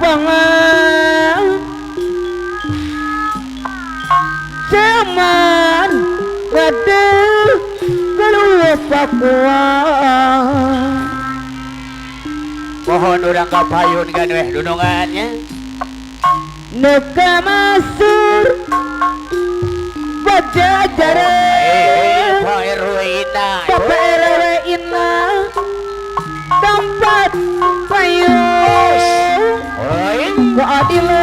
Kejepangan zaman pada kelupakuan. Mohon urang kapayun kan weh dunungannya. Neka masur bajajaran Pak RW Ina, Bapak RW Ina tempat payung keadilan.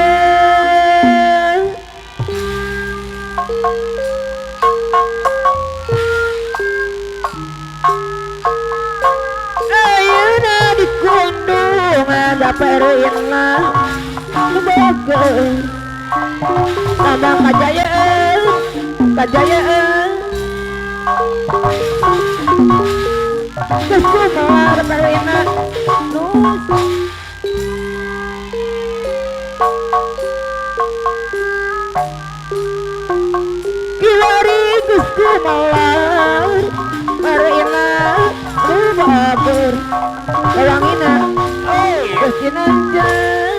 Ayeuna di kundungan Bapak RW Ina Bogor tambah kajayaan kajayaan kesemua Bapak RW Ina Kiwari geus kumalar RW Ina Bogor Kawangina geus cinanjang.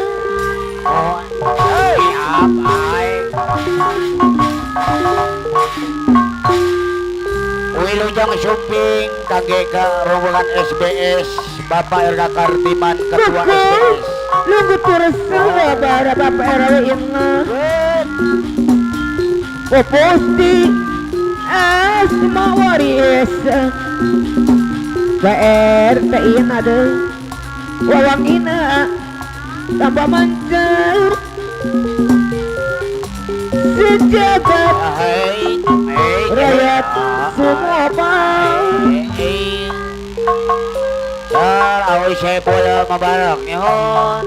Wilujeng Sumping kangge ka rombongan SBS Bapak Erna Kartiman Ketua SBS. Lungguh terus sabar Bapak RW Ina. Poposti asma waris PRT Ina deh wawangina tambah mancar sejagat rakyat semua bang. Sar awi Saiful Mubarak nyuhun.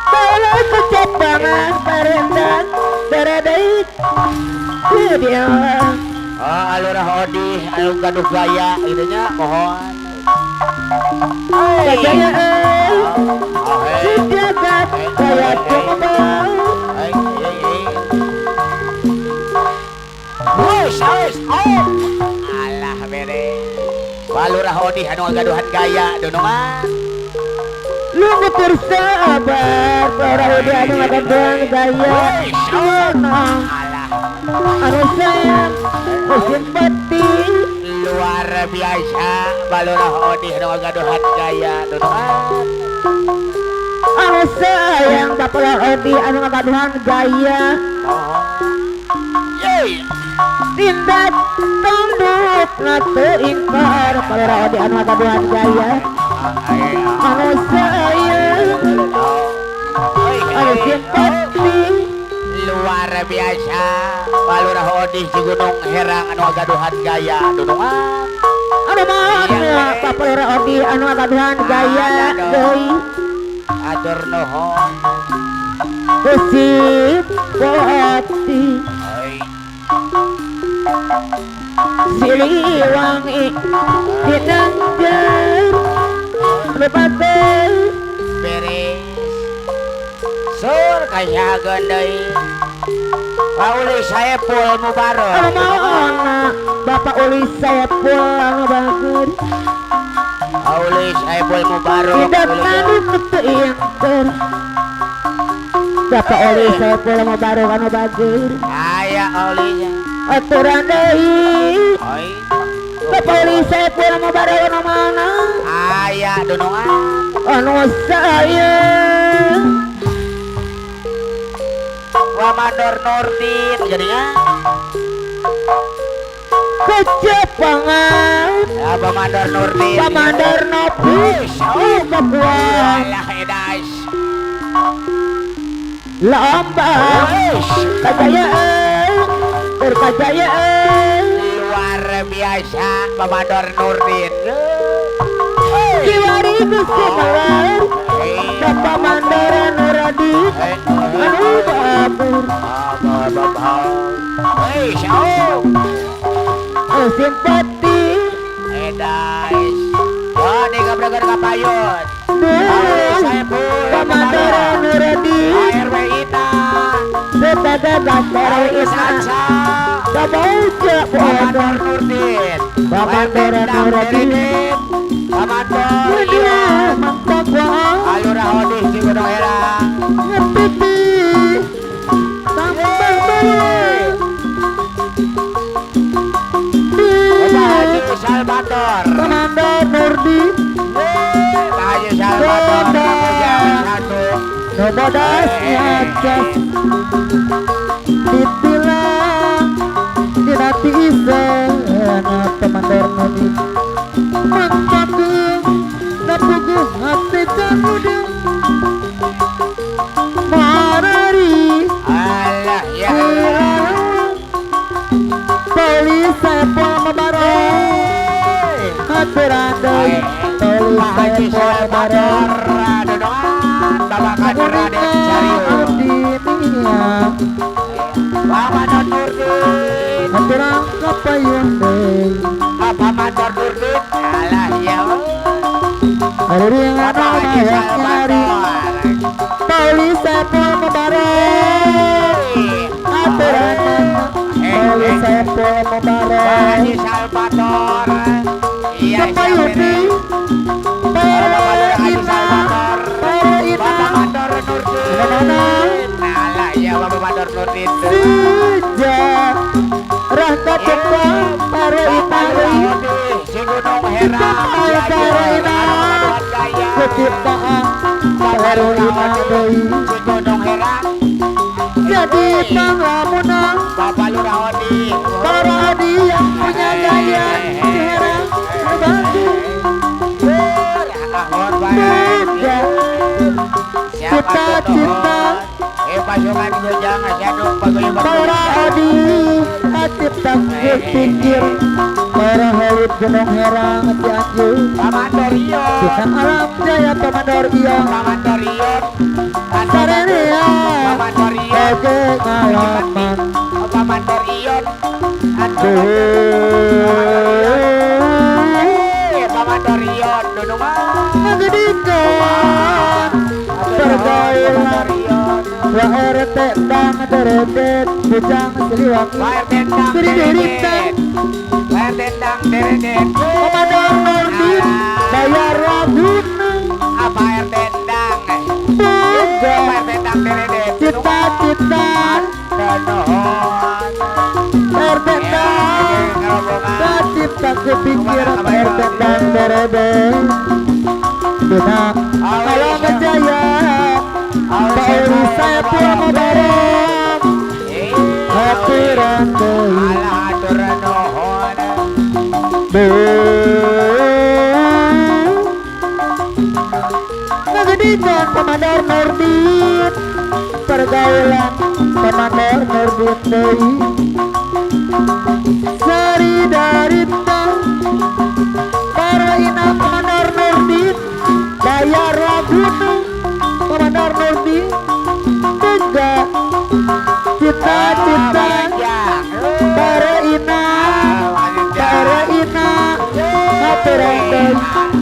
Bala kecapangan parendan daradait dia. Ah alurah odih anu gaduh gaya gitu nya mohon. Kejayaan sejagat rakyat semua bang. Alah beres. Balurah odih anu gaduhan gaya dunungan. Lungguh tersabar balurah odih anu gaduhan gaya dunungan. Alah. Anu sayang simpati luar biasa balurah odih anu gaduhan gaya dunungan. Anu sayang balurah odih anu gaduhan gaya. Tindak tunduk nate ingkar balurah odih anu gaduhan gaya. Anu sayang anu simpati luar biasa balurah odih di Gunung Herang anu gaduhan gaya dunungan. Anu mana balurah odih anu gaduhan gaya deui. Atur nuhun. Simpati Siliwangi dinanjar lepaten beres sur kayageun deui Pak Uli Saiful Mubarak. Anu maona Bapak Uli Saiful anu bager. Pak Uli Saiful Mubarak tidak tanduk teu ingker. Bapak Uli Saiful Mubarak anu bager. Aya Uli aturan deui. Bapak Uli Saiful Mubarak anu mana? Aya dunungan anu sayang Wamandor Nurdin jadinya kejepangan ya Pamandor Nurdin Pamandor Nurdin alah edas lambang kejayaan berkejayaan luar biasa Pamandor Nurdin kiwari geus kumalar Bapak Mandor Nurdin anu babur simpati edas wah nih gabragar kapayun Pamandor Nurdin RW Ina setada RW Ina Babauja Pamandor Nurdin Pamandor Nurdin Pamandor Ina. Lurah Odih di Gunung Herang. Ngepipi tambah baru. Bapak Haji Salvador. Komandan Nurdi. Pak Haji Salvador satu. Nobodas nyacas ditilang dinati isena Komandan Nurdi. Mantapkeun napuguh hati muda marari. Alah ya. Polisi Saiful Mubarak aturan deui. Pak Haji Salvador dodoan Bapak Raden Cariu. Bapak Nurdin. Aturan kapayun deui. Bapak Mandor Nurdin. Alah ya. Bapak Haji Salvador. Polisi Saiful Mubarak aturan Polisi Saiful Mubarak. Pak Haji Salvador. Iya Kapayun deui. Bapak Mandor Nurdin. Alah ya Bapak Mandor Nurdin. Sejarah kacau para Lurah Odih si Gunung Herang. Keciptaan Bapak Lurah para Odih si Gunung Herang. Jadi panglamunan Bapak Lurah Odih. Para Odi yang punya gaya si Herang bantu. Cita-cita para Odi cipta berpikir para Holid Gunung Herang Cianjur. Dina Alam Jaya Komandor Ion. Sarenia oge ngalaman. Ngegedikeun pergaulan wa RT dang deredet bujang Siliwangi. Diri-diritan Komandor Nurdin bayar laguna. Apa RT dang? Cita-cita RT dang cipta kepikir RT dang deredet Dina Alam Jaya Pauli Saiful Mubarak aturan deui. Ngagedikeun Komandor Nurdin pergaulan Komandor Nurdin deui. Sari darita para ina Komandor Nurdin bayar laguna Komandor Nurdin. Tiga cita-cita para ina para ina aturan deui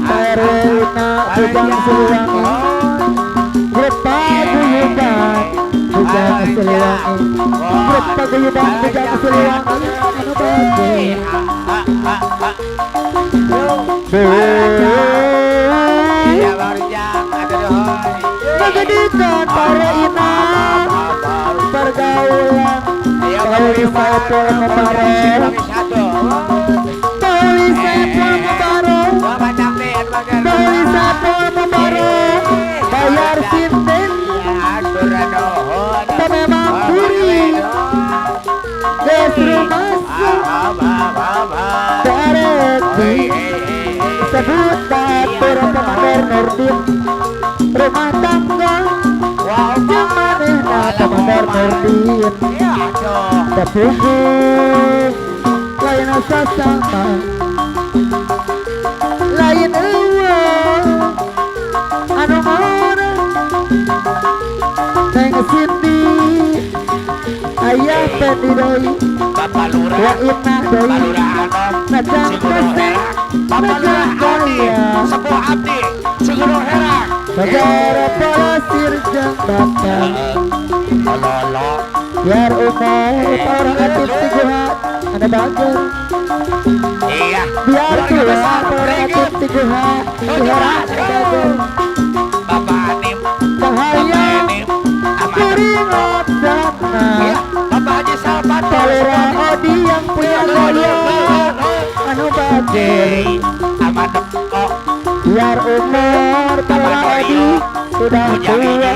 para ina bujang Siliwangi. Grup paguyuban bujang Siliwangi. Grup paguyuban bujang Siliwangi anu bagus. Ngagedikeun para ina pergaulan Pauli Saiful Mubarak. Pauli Saiful Mubarak. Pauli Saiful Mubarak bayar sinden memang buri geus rumasa dareti sebut batur Komandor Nurdin rumah tangga jeung manehna Komandor Nurdin. Tepuguh lain sasama lain eueuh anu ngora Neng Siti ayah Fendi deui. Bapak Lurah Wa Ina deui. Najang Kesek Bapak Lurah Odi sepuh abdi si Gunung Herang. Negara Palasir jeung Bapak Biar umur orang aktif tiguha anda bagus. Iya. Biar tua orang aktif tiguha anda bagus. Bapak Ani bager. Biar umur Pak Lurah Odi sudah tua,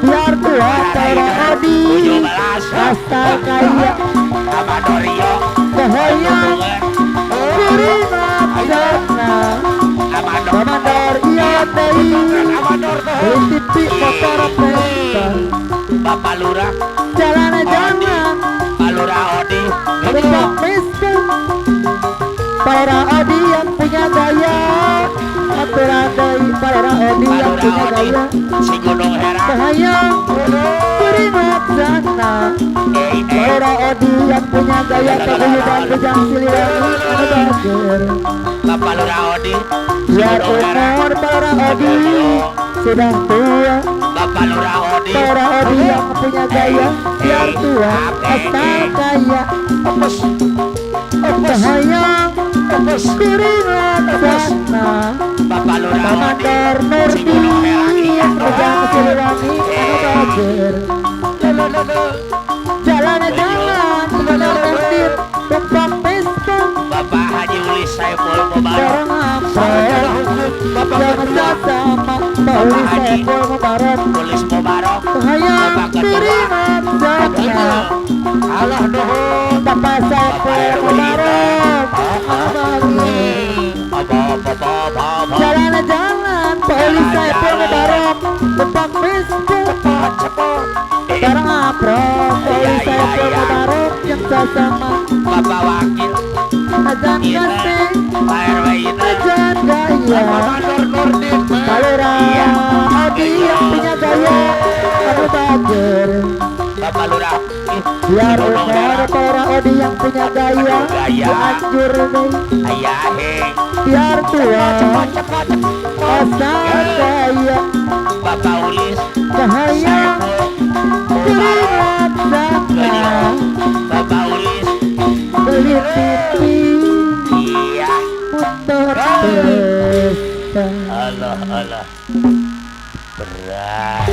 biar tua Pak Lurah Odi asal kaya. Kahayang kuring laksana Komandor iya deui beli TV motor Vespa. Bapak Lurah jalan-jalan Pak Lurah Odi tumpang miskin. Pak Lurah Odi yang punya gaya aturan deui. Pak Lurah Odi yang punya gaya si Gunung Herang kahayang kuring laksana. Pak Lurah Odi yang punya gaya keguyuban Bujang Siliwangi anu bager. Bapak Lurah Odi biar umur Pak Lurah Odi sudah tua, Bapak Lurah Odi Pak Lurah Odi yang punya gaya biar tua asal kaya. Kahayang kuring laksana Bapak Lurah Odi Komandor Nurdin Bujang Siliwangi anu bager. Jalan-jalan Nurdin tumpang Vespa. Bapak Haji Ulis Saiful Mubarok Bapak sama Pak Ulis Saiful Mubarok Ulis Mubarok kahayang kuring laksana. Allah nuhun Bapak Saiful Mubarok jalan-jalan Pak Ulis Saiful Mubarok tumpang Vespa bareng aprok. Pak Ulis Saiful Mubarok yang sesama Bapak Wakil azan kasih Pak RW azan gaya. Pak Lurah Odi yang punya gaya anu bager. Bapak Lurah biar umur Pak Lurah Odi yang punya gaya dianjur nih biar tua asal gaya. Bapak Ulis kahayang kuring laksana Bapak Ulis beli TV motor Vespa. Allah Allah berat.